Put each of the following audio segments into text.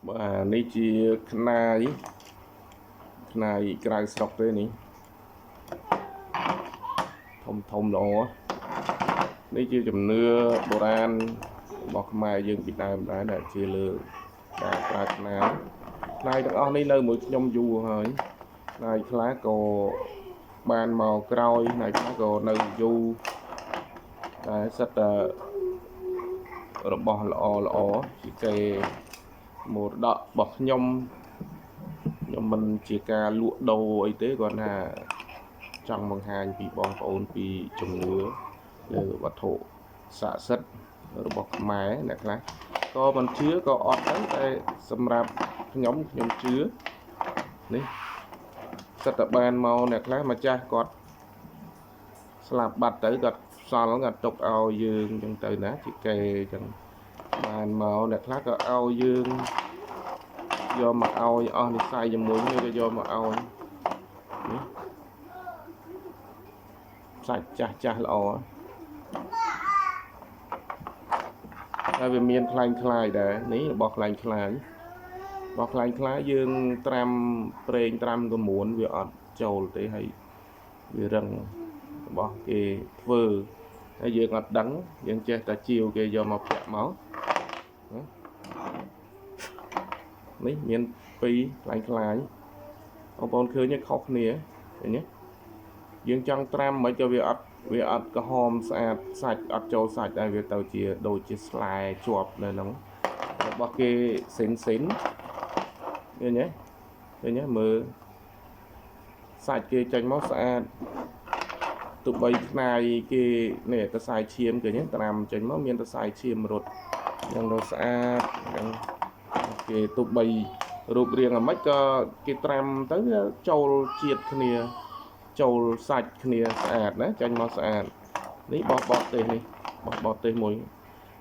បាទនេះជាខ្នាយខ្នាយក្រៅស្រុកទេនេះធំធំល្អនេះជាជំនឿបុរាណរបស់ខ្មែរយើងពីដើមដែរដែលជាលើការប្រើខ្នាយខ្នាយទាំងអស់នេះនៅមួយខ្ញុំយូរហើយខ្នាយខ្លះក៏បានមកក្រោយខ្នាយខ្លះក៏នៅយូរតែសិតតែរបស់ល្អល្អជាគេមរតករបស់ខ្ញុំខ្ញុំមិនជាការលក់ដូរអីទេគាត់ថាចង់បង្ហាញពីបងប្អូនពីជំនឿលើវត្ថុស័ក្តិសិទ្ធិរបស់ខ្មែរអ្នកខ្លះក៏មិនជឿក៏អត់ដែរតែសម្រាប់ខ្ញុំខ្ញុំជឿនេះសិតតែបានមកអ្នកខ្លះម្ចាស់គាត់ស្លាប់បាត់ទៅគាត់សល់គាត់ទុកឲ្យយើងអញ្ចឹងទៅណាជាគេអញ្ចឹងបានមកអ្នកខ្លះក៏ឲ្យយើងយកមកឲ្យអស់និស្ស័យជាមួយគ្នាក៏យកមកឲ្យនេះសាច់ចាស់ចាស់ល្អហើយវាមានខ្លាញ់ខ្លាយដែរនេះរបស់ខ្លាញ់ខ្លាយរបស់ខ្លាញ់ខ្លាយយើងត្រាំប្រេងត្រាំកមួនវាអត់ចូលទេហើយវារឹងរបស់គេធ្វើហើយយើងអត់ដឹងយើងចេះតែជាវគេយកមកពាក់មកនេះមានពីរខ្លាញ់ខ្លាយបងប្អូនឃើញខុសគ្នាឃើញទេយើងចង់ត្រាំមិនក៏វាអត់ក្រហមស្អាតសាច់អត់ចូលសាច់ដែរវាទៅជាដូចជាស្លែជាប់នៅក្នុងរបស់គេសិនសិនឃើញទេឃើញទេមើលសាច់គេចេញមកស្អាតទោះបីខ្នាយគេនេះតសៃឈាមឃើញទេត្រាំចេញមកមានតសៃឈាមរត់យ៉ាងទៅស្អាតយ៉ាងគេទោះបីរូបរាងអាម៉េចក៏គេត្រាំទៅវាចូលជាតិគ្នាចូលសាច់គ្នាស្អាតណាចាញ់មកស្អាតនេះបោះបតទេសនេះបោះបតទេសមួយ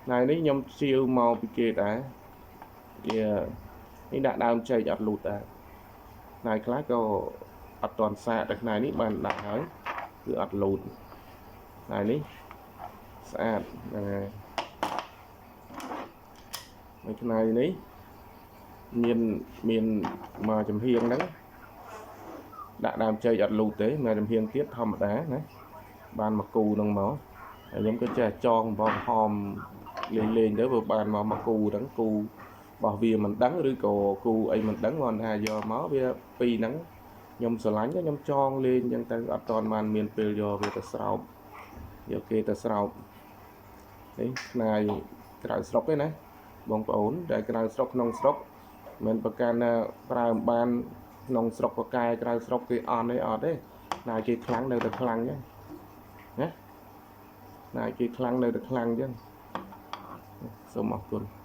ថ្ងៃនេះខ្ញុំជាវមកពីគេដែរវានេះដាក់ដើមចេកអត់លូតដែរថ្ងៃខ្លះក៏អត់ទាន់សាកតែថ្ងៃនេះបានដាក់ហើយគឺអត់លូតថ្ងៃនេះស្អាតហ្នឹងហើយនៅថ្ងៃនេះមានមកចំហៀងហ្នឹងដាក់ដើមចេកអត់លូតទេមកចំហៀងទៀតធម្មតាណាបានមកគូហ្នឹងមកហើយខ្ញុំក៏ចេះចងបងហមលេងលេងទៅបើបានមកមកគូហ្នឹងគូរបស់វាមិនដឹងឬក៏គូអីមិនដឹងគាត់ថាយកមកវាពីរហ្នឹងខ្ញុំស្រឡាញ់ខ្ញុំចងលេងអញ្ចឹងទៅអត់តាន់បានមានពេលយកវាទៅស្រោបយកគេទៅស្រោបនេះខ្នាយក្រៅស្រុកទេណាបងប្អូនដែលក្រៅស្រុកក្នុងស្រុកមិនប្រកាន់ថាប្រើមិនបានក្នុងស្រុកបកែក្រៅស្រុកគេអន់ទេអត់ទេណាគេខ្លាំងនៅតែខ្លាំងចឹងណាណាគេខ្លាំងនៅតែខ្លាំងចឹងសូមអរគុណ។